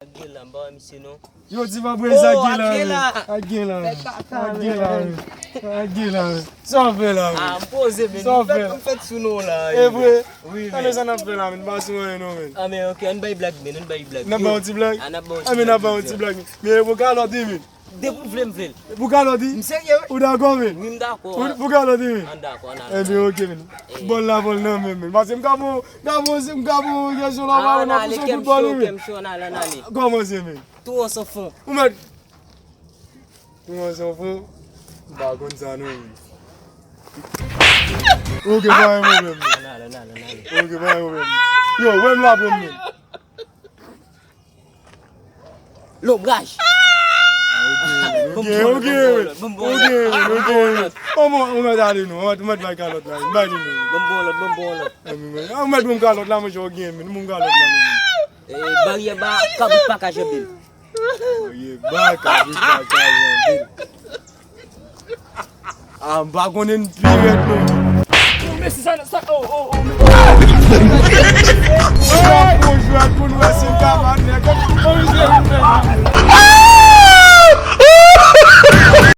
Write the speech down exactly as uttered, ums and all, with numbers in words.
Ak gen la, m pa wè misye non. Yo, ti pa breze ak gen la, men. Ak gen la. Ak gen la, men. Ak gen la, men. Sa w fè la, men? Ah, m poze, men. Sa w fè la? M fèt sou non la. E vre? Wi, men. Sa n ap fè la, men? Pa sou anyen non, men. Ah, men ok, ann bay blag, men, ann bay blag. N ap bay yon ti blag? Ah, n ap bay yon ti blag. Ah, men n ap bay yon ti blag, men. Men e pou kalòt, wi, men. Depi w vle, m vle l. Pou kalòt, wi? M serye, wi. Ou dakò, men? Wi, m dakò. Pou kalòt, wi, men. Ann dakò, ann ale. Ebyen, ok, men. Bòl la, bòl nan men, men. Paske m ka bon, m ka bon, m ka bon kesyon la, pa nan pou sou kout bòl, wi, men. Kèm cho, kèm cho, ann ale, ann ale. Kòmanse, men. Tou an san fon. Ou mèt. Tou an san fon. M pa konn sa, non, men. Ok, pa gen pwoblèm, men. Ann ale, ann ale, ann ale. Ok, pa gen pwoblèm, men. Yo, wè m la, pran, men. Lonbraj. Ok, ok, ok, ok. Ou mèt ale non, ou mèt bay kalòt la, bay li non. Ban m bon lòt, ban m bon lòt. Ou mèt ban m kalòt la, monchè, ok, men, ban m kalòt la, men. Eh, baryè ba, kabrit pa ka janbe l. Baryè ba, kabrit pa ka janbe l. Ah, m pa konnen pi rèd non. Oh, mesi, sa, sa, oh, oh, oh.